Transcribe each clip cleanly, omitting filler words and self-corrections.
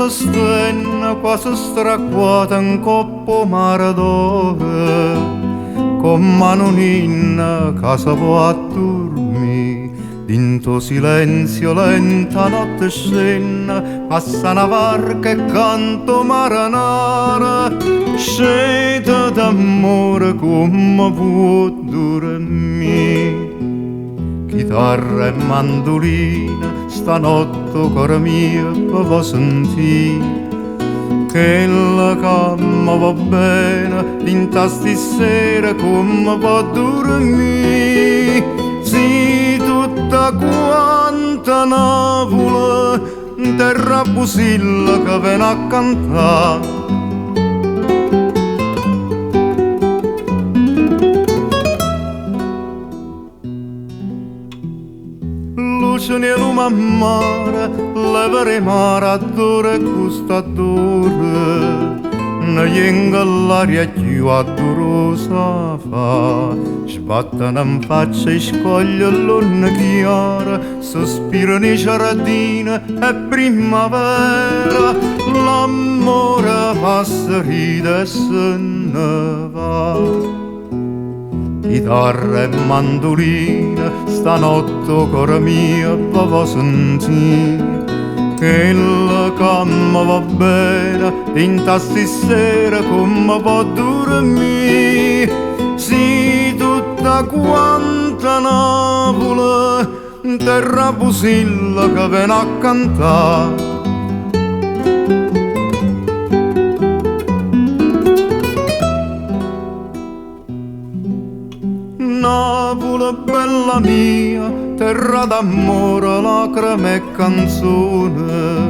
se stenne quasi stracquata 'ncopp' 'o mare d'oro, comm'a nu ninno ca se vo' addurmì. Dint' 'o silenzio lenta 'a notte scenne, passa 'na varca e canta 'o marenaro, Scétate ammore comme vuò durmì. Chitarra e mandulino, stanotte 'o core mio te vo' sentì. Chella ca me vo' bene dint' 'a 'sti ssere comme po' durmì. Si tutta quanta Napule 'nterra a Pusilleco vene a cantà. Luceno 'e lume a mare, l'evera 'e mare addora 'e chist'addore, ne jengo ll'aria cchiù addurosa fa. Sbattono 'nfaccia 'e scoglie ll'onne chiare, sospirano 'e ciardine, è primmavera, l'ammore passa, ride e se ne va. Chitarra e mandulino, stanotte 'o core mio ve vo' sentì. Chella ca me vo' bene dint' 'a 'sti ssere comme po' durmì. Si tutta quanta Napule 'nterra a Pusilleco vene a cantà. Napule bella mia, terra d'ammore, lacreme e canzone,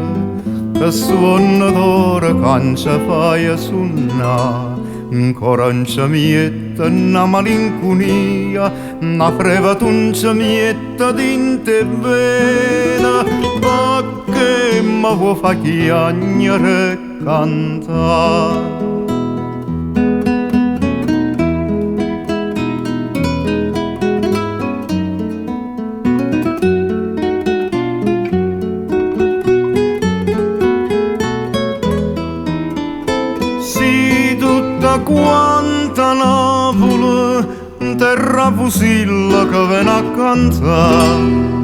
che suonno d'oro ca nce faje sunnà. 'Ncora nce miette 'na malincunia, 'na freva tu nce miette dint' 'e vene, pecché me vuò fa chiagnere e cantà. Si tutta quanta Napule 'nterra a Pusilleco vene a cantà.